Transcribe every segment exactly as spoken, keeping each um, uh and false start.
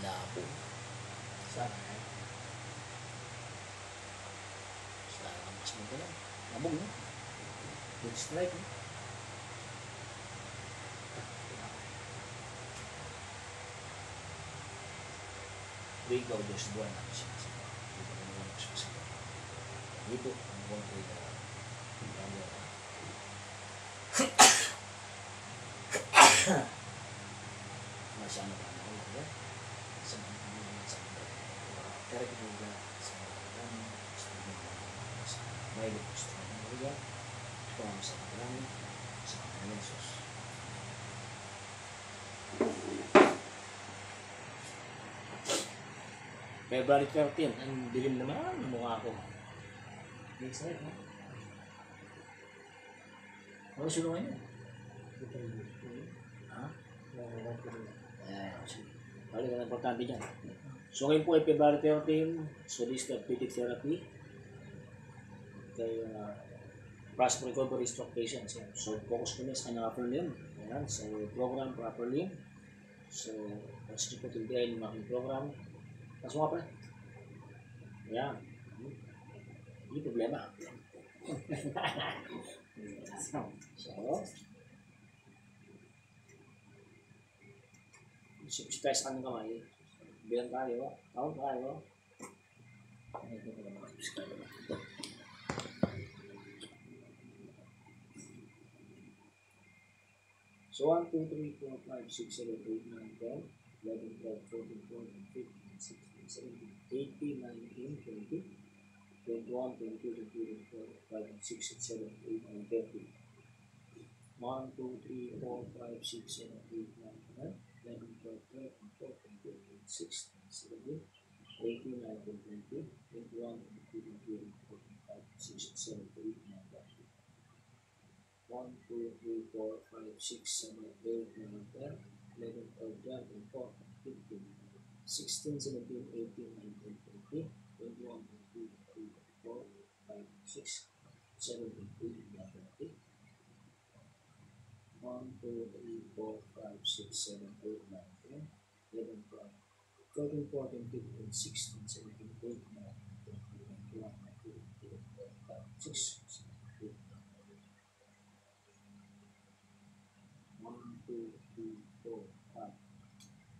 Apo. Sana, eh. Sana, mas maganda. Abog, no? Good strike, no? Rigaw, Diyos, buwan na siya. Rigaw, buwan na siya. Ito, ang buwan kay, ah, ang buwan. Masyano pa na ako, sa mga, sa mga, pero kung wala, sa mga, sa mga, sa mga, may gusto na mga, sa mga, sa mga, sa mga, Jesus. February thirteen, ang dilim naman ng mukha ko. Next slide, no? Ano, sino ngayon? Ha? Ayan, sige. Balik na importante dyan. So, ngayon po ay February thirteen, so this is the updated therapy. Kay, uh, fast recovery stroke patients. Yan. So, focus ko na sa kanyang upper limb. Ayan. So, program for upper limb. So, let's check po today yung aking program. Mas mga pre. Ayan. Hindi problema. So, so, stress ang kamay. Bilang tayo, tawag tayo. So, one, two, three, four, five, six, seven, eight, nine, ten, eleven, twelve, fourteen, fourteen, fifteen, sixteen, seventeen, eighteen, nineteen, twenty, twenty-one, twenty-two, twenty-three, twenty-four, twenty-five, twenty-six, twenty-seven, twenty-eight, nineteen, twenty. One, two, three, four, five, six, seven, eight, nine, ten, eleven, twelve, thirteen, fourteen, fifteen, sixteen, seventeen, eighteen, nineteen, twenty, twenty-one, twenty-two, twenty-three, twenty-four, twenty-five, twenty-six, twenty-seven, twenty-eight, nineteen, twenty. One, two, three, four, five, six, seven, eight, nine, ten, eleven, twelve, thirteen, fourteen, fifteen, sixteen, seventeen, eighteen, nineteen, twenty, twenty-one, twenty-two, twenty-three, twenty-four, twenty-five, twenty-six, seventeen, eighteen, nineteen, twenty. One, two, three, four, five, six, seven, eight, nine, ten, eleven, twelve, thirteen, fourteen, fifteen, sixteen, seventeen, eighteen, nineteen, twenty, twenty-one, twenty-two, twenty-three, twenty-four, twenty-five, twenty-six, twenty-seven, twenty-eight, twenty-nine, twenty. One, two, three, four, five,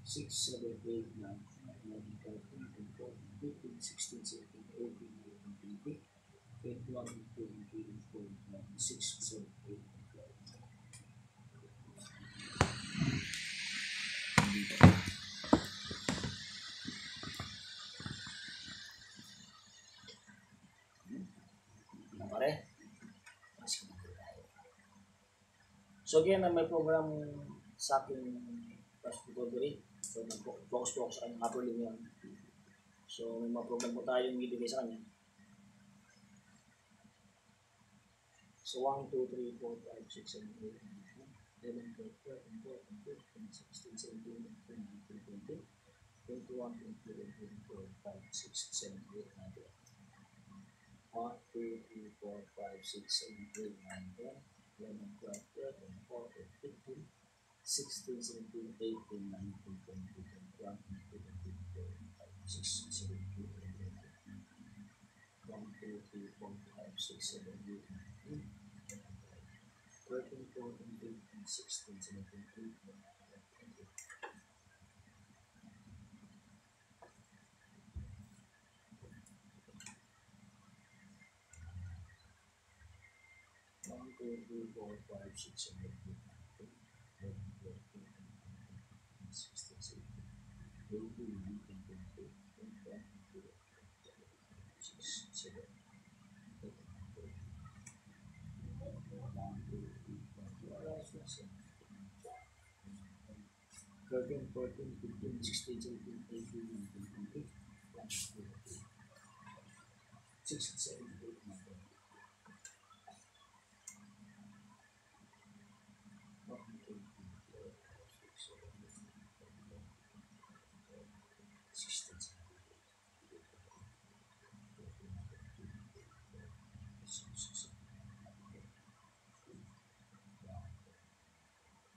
six, seven, eight, nine, ten, eleven, twelve, thirteen, fourteen, fifteen, sixteen, seventeen, eighteen, nineteen, twenty, twenty-one, twenty-two, twenty-three, twenty-four, twenty-five, twenty-six, twenty-seven, twenty-eight, twenty-nine. Pare. So, again, may program sa akin, fast recovery. So, nag-focus po ako sa kanyang upper limb yan. So, may mga program po tayong ibigay sa kanya. So, one, two, three, four, five, six, seven, eight, nine, ten, eleven, twelve, thirteen, fourteen, fifteen, sixteen, seventeen, eighteen, nineteen, twenty, twenty-one, twenty-two, twenty-three, twenty-four, twenty-five, twenty-six, twenty-seven, twenty-eight, twenty-nine, twenty. One, two, three, four, five, six, seven, eight, nine, ten, eleven, twelve, thirteen, fourteen, fifteen, sixteen, seventeen, eighteen, nineteen, twenty, twenty-one, twenty-two, twenty-three, twenty-four, twenty-five, twenty-six, twenty-seven, twenty-eight, twenty-nine, twenty. One, two, three, four, five, six, seven, eight, nine, ten, eleven, twelve, thirteen, fourteen, fifteen, sixteen, seventeen, eighteen, nineteen, twenty. One, two, three, four, five, six, seven, eight, nine, ten, eleven, twelve, thirteen, fourteen, fifteen, sixteen, seventeen, eighteen, nineteen, twenty, twenty-one, twenty-two, twenty-three, twenty-four, twenty-five, twenty-six, twenty-seven, twenty-eight, twenty-nine, thirty. One, two, three, four, five, six, seven, eight, nine, ten, eleven, twelve, thirteen, fourteen, fifteen, sixteen, seventeen, eighteen, nineteen, twenty, twenty-one, twenty-two, twenty-three, twenty-four, twenty-five, twenty-six, twenty-seven, twenty-eight, nineteen, twenty. One, two, three, four, five, six, seven, eight, nine, ten, eleven, twelve, thirteen, fourteen, fifteen, sixteen, seventeen, eighteen, twenty, twenty-one, twenty-two, twenty-three, twenty-four, twenty-five, twenty-six, twenty-seven, twenty-eight, twenty-nine, twenty.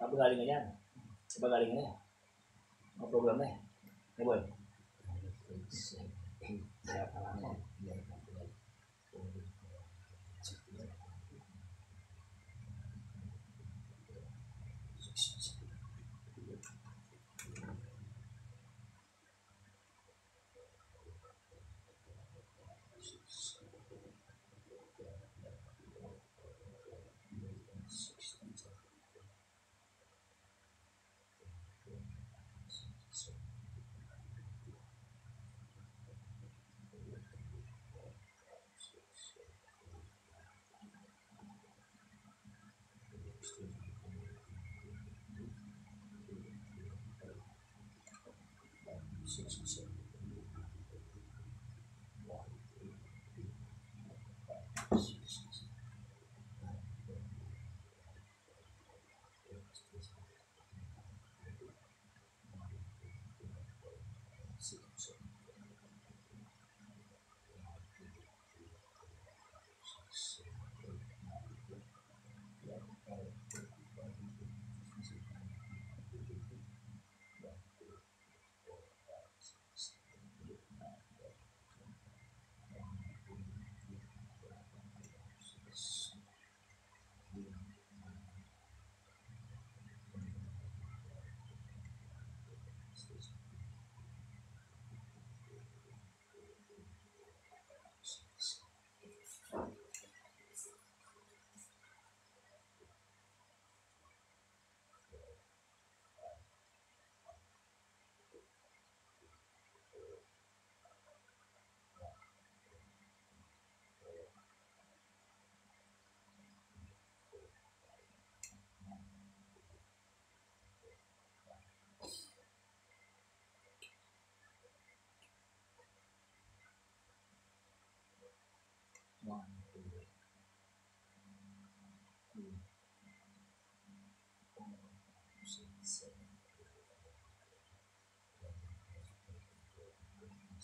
Apa galing niyan? Apa galing niyan? Ang programa eh. Ano ba?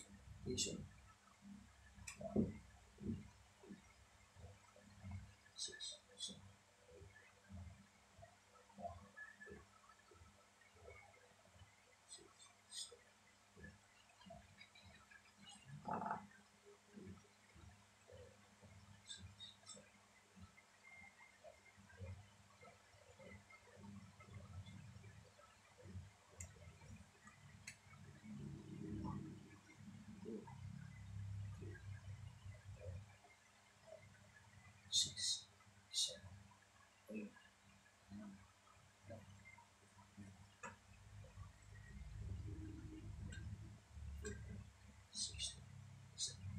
Station. Six, seven. Six, seven, eight, nine, ten, fifteen, sixteen, seventeen.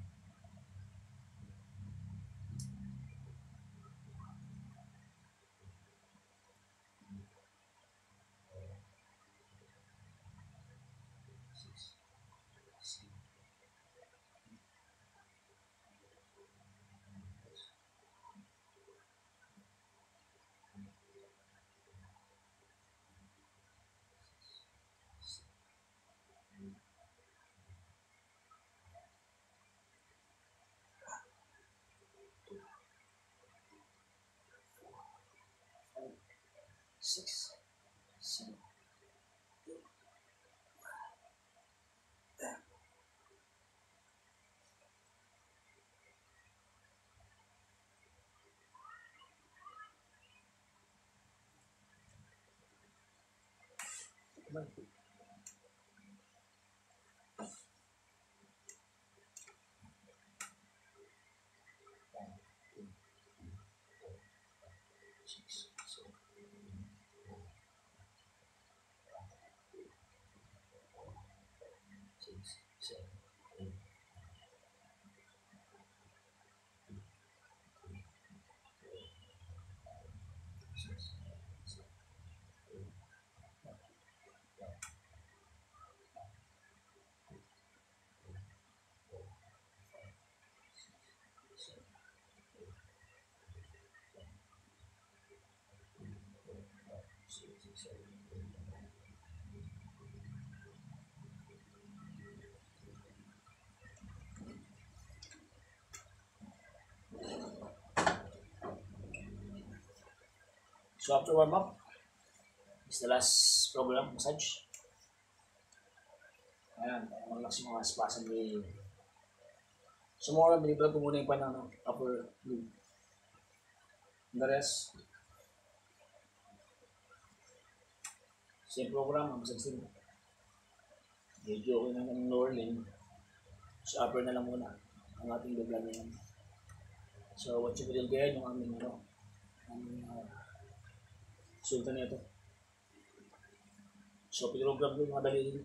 Six, seven, eight, nine, ten. So after warm up, it's the last program, massage. Ayan, relax yung mga spasm ni. So, mga, binibalik ko muna yung pan-, ano, upper limb. The rest, same program, ang same. Medyo okay na ng lower limb. So, upper na lang muna ang ating gagamitin. So, what you will get, yung aming, ano, ang, ah, resulta nito. So, pinrogram ko yung mga daliri.